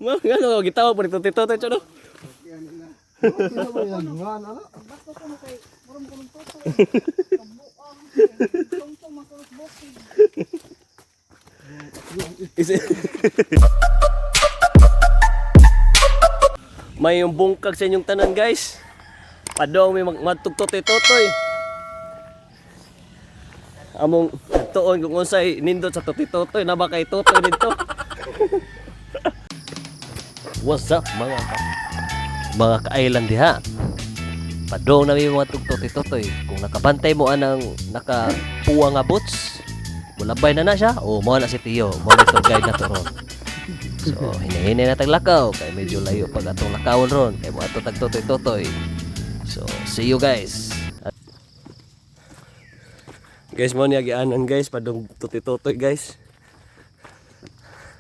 Mo ngano gitawag pa ni Totoy Totoy no. Sino ba yung nga na? Basta ko na kay murong kulong toto. Kabuang. Tungtong makulot bukid. May yung bungkag sa inyong tanan, guys. Padong may magtugtotoy-totoy. Among tuon kung unsay nindot sa totoy-totoy na ba kay totoy dito. What's up mga ka-island diha? Padong na may mga tugtotoy-totoy. Kung nakabantay mo anang nakapuwa nga boots, mulabay na na siya. O mo na si Tio, mo na tour guide na to ron. So, hinahinay na taglakaw kay medyo layo pag atong lakawon ron kay mo ato tagtotoy-totoy. So, see you guys. Guys, mo niya gianan guys padung totoy-totoy guys.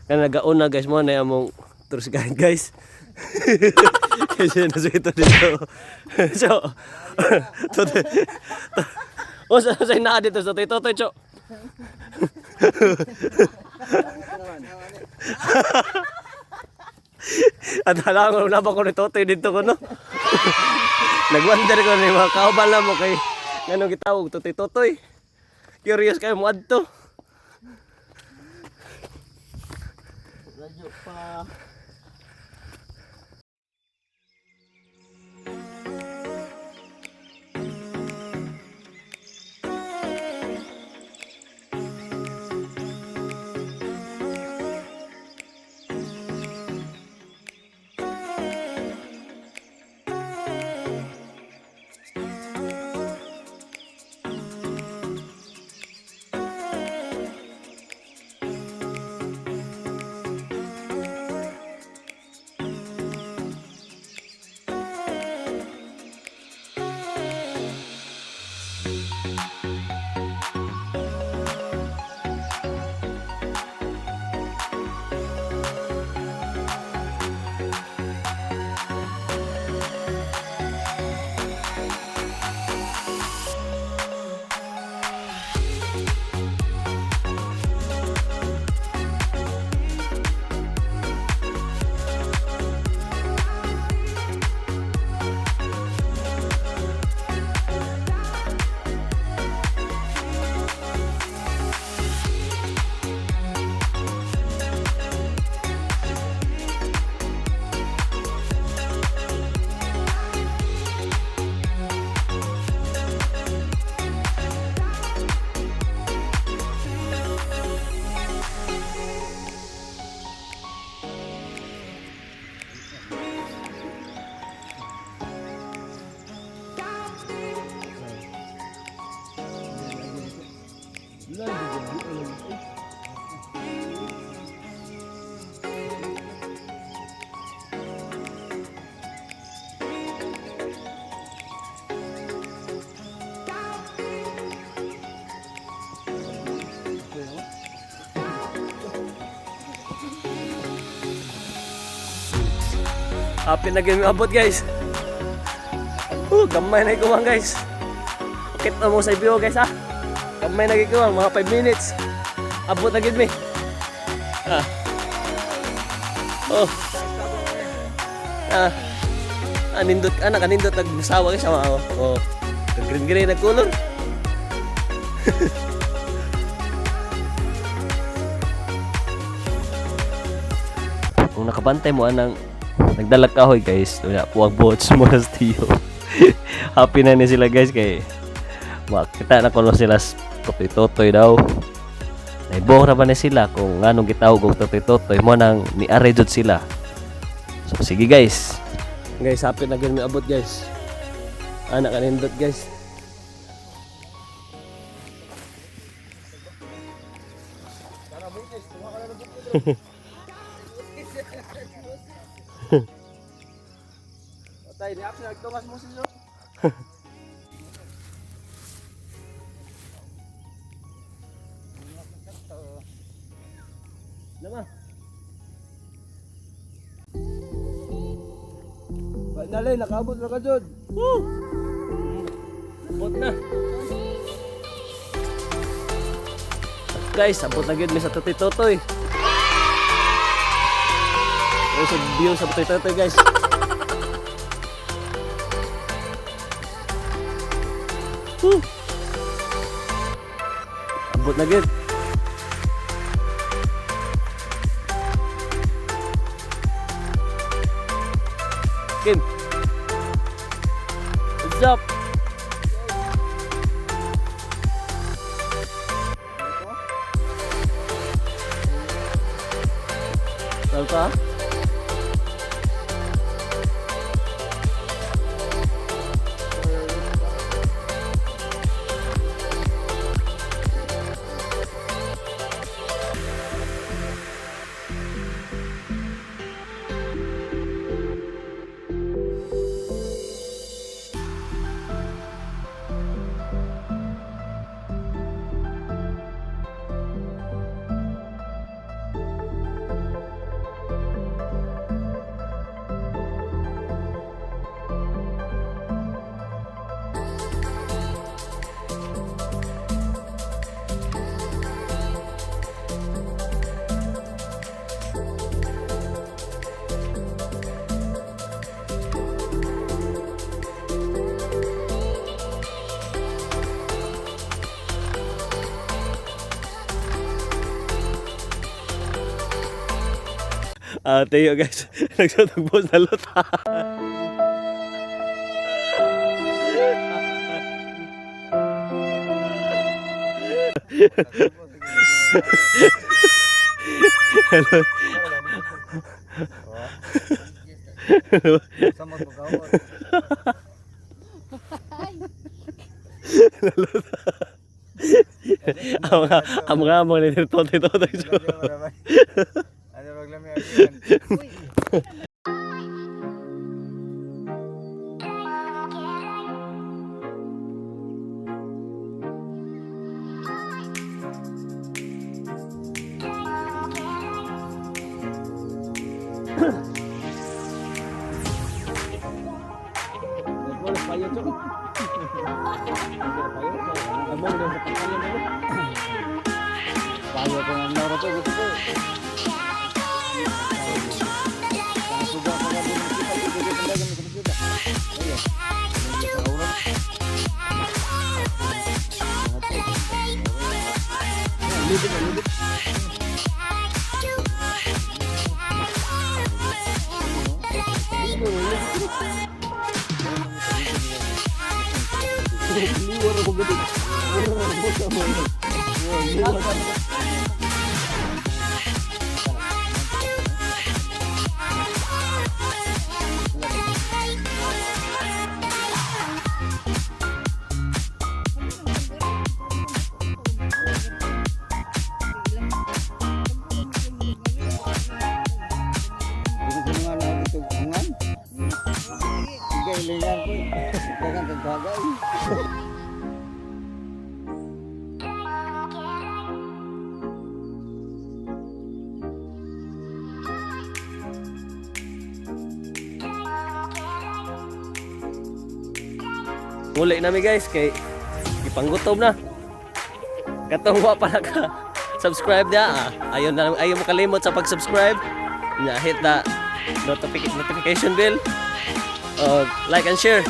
Kana nagauna guys mo na among tourist guide guys. Kasi nasa ito dito. So, totoy. O sa naa dito sa totoy-totoy, cho. At alam ko, wala ba ko ni Totoy dito ko, no? Nagwonder ko ni mga kaubal na mo kay ngano gitawag Totoy Totoy. Curious kayo mo adto. Radyo pa. Happy na gyud mi abot guys. Oh, gamay na ikuwang guys. Kita mo sa ibiyo guys ha. Gamay na ikuwang mga 5 minutes. Abot na gyud mi. Ah. Oh. Ah. Ah, nindot anak, nindot nagsawa guys sama ako. Oh. Green green na color. Kung nakabantay mo anang nagdalag kahoy guys, wala puwag boats mo na tiyo. Happy na ni sila guys kay makita na kuno sila totoy-totoy daw. Naibong ra ba ni sila kung nganong gitawag og totoy-totoy mo nang ni-array jud sila. So sige guys. Guys, happy na gyud mi abot guys. Anak kanindot guys. Patay, ni Apps nagtumas mo siya. Nama. Finally, nakaabot na ka jud. Woo! Abot na. Guys, abot na gyud mi sa Totoy-Totoy. Sa view sa Toy guys. Woo! Abot na gid. Kim. What's up? Salta. Ah, Teo guys, nagsuot na luta. Sa magpagawad. Ang mga nito dito dito. Ano maglami ang Payo ko ng laro to, gusto ko. Suga ka na din kita, suga ka na din kita. Ayo. Libit na libit. Liwar ako gud. Liwar ako. Dito ko nga lang ito hungan. Sige, ilingan ko. Dagan kag bagay. Muli nami guys kay ipanggutom na. Katong wa pa naka subscribe na. Ah. Ayaw na ayaw mo kalimot sa pag-subscribe. Na hit the notification bell. Like and share.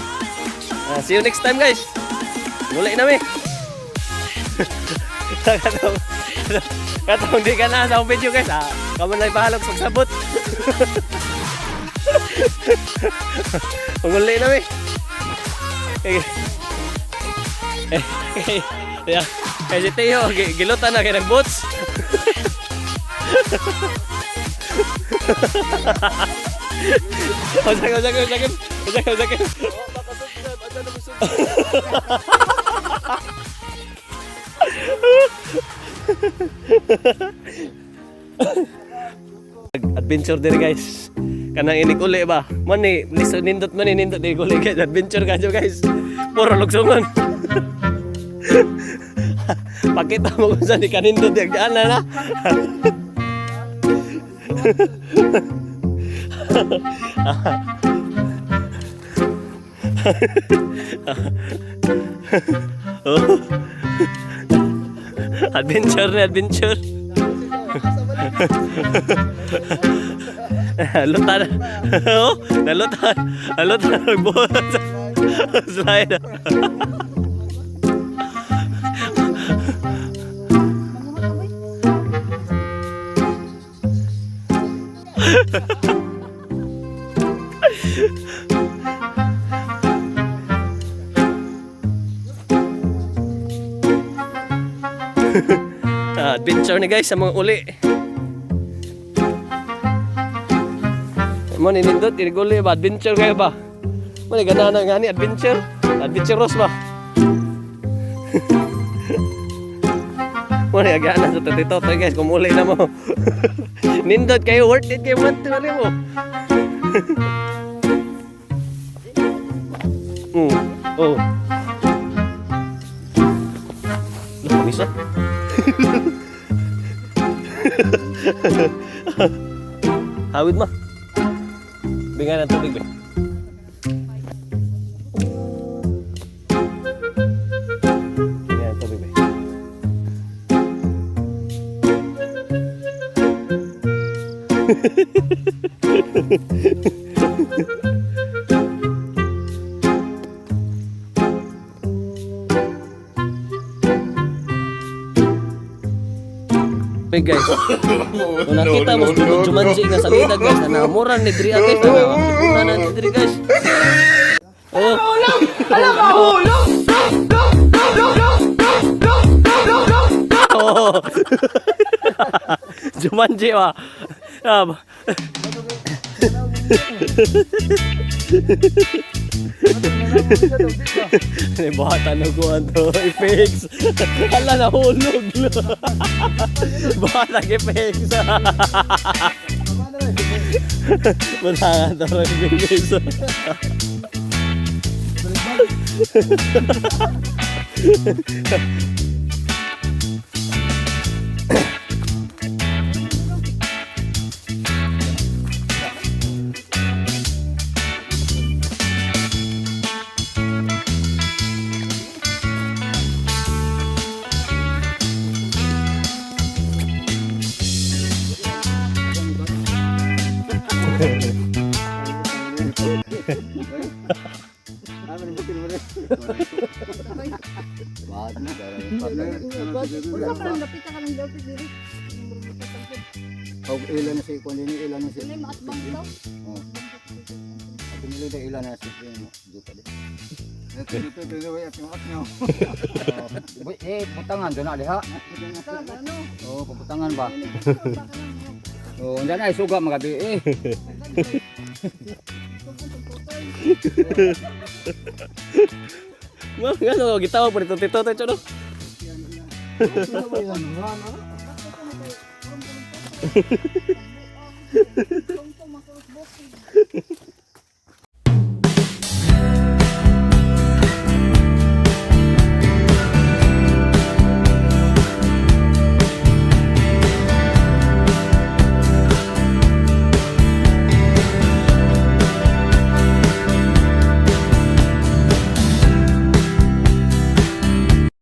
Ah, see you next time guys. Muli nami. Katong katong di ka na sa akong video guys. Ah, kamo na ibahalog sa pagsabot. Muli nami. Eh, eh, eh, yeah. Kay si Teo, gilutan na kay nagbots. Usakim, usakim, usakim. Usakim, usakim. Adventure dire guys. Kanang inig uli ba? Man ni liso nindot man ni nindot ni uli guys. Adventure kayo guys. Puro lugsungon. Pakita mo kung saan ni kanindot yung daan na na. Oh. Adventure na adventure. Luta na. Oh, naluta. Naluta na nagbuhat. Slide. Manguha ka ba? Ah, adventure ni guys sa mga uli. Mo ni nindot iniguli ba adventure kayo ba? Mo ni gana na gani adventure. Adventurous ba? Mo ni agana sa tatito to guys kumuli na mo. Nindot kayo, worth it kayo man to mo. Oh. Lah, misa. Hawid mo. Bigyan ng tubig, be. Bigyan ng tubig, be. Hey guys, kung nakita mo sa Jumanji nga salida guys, na namuran ni Dria guys, na namuran na ni Dria guys. Oh. Alam, Oh. Jumanji ba? Ah, May buhatan na ko to i-fix. Hala, nahulog. Buhatan i-fix. Wala nga to i-fix. Wala ka lang lapit ka lang daw diri. Og ila na si kuan din, ila na si. Wala maatbang daw. Oh. Ato nila da ila na si juta di. Eh, butangan doon na diha. Ano? Oh, pabutangan ba? Oh, undan ay suga magabi eh. Mo nga no gitawag pa nito tito tayo no. Tungtong makulot bukid.